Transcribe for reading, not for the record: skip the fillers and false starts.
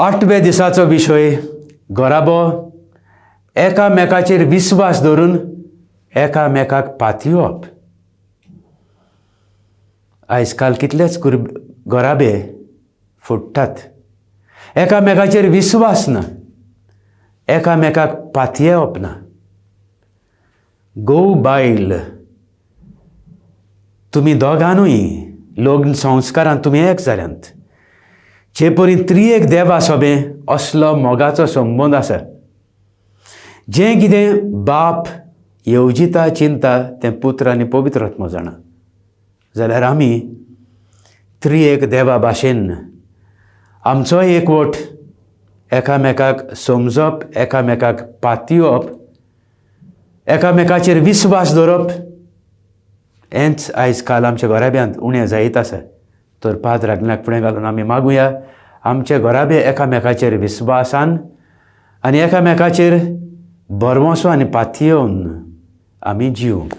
आठव्या दिसाचो विशय, घराबो एकामेकाचेर विस्वास धरून एकामेकाक पातयेवप. आयज काल कितलेच घराबे फुट्टात. एकामेकाचेर विस्वास ना, एकामेकाक पातयेवप ना. घोव बायल तुमी दोगांनूय लग्न संस्कारान तुमी एक जाल्यांत. जे परी त्रिएक देवा सोबें असलो मोगाचो संबंद आसा. जें कितें बाप येवजिता, चिंता, तें पुत्र आनी पवित्र आत्मो जाणा. जाल्यार आमी त्रिएक देवा भाशेन आमचो एकवट, एकामेकाक समजप, एकामेकाक पातयेवप, एकामेकाचेर विस्वास दवरप, हेंच आयज काल आमच्या घराब्यांत उणें जायत आसा. तर पाद्र आग्नेलाक फुडें घालून आमी मागुया, आमचे घराबे एकामेकाचेर विस्वासान आनी एकामेकाचेर भरवंसो आनी पातयेवन आमी जिवंक.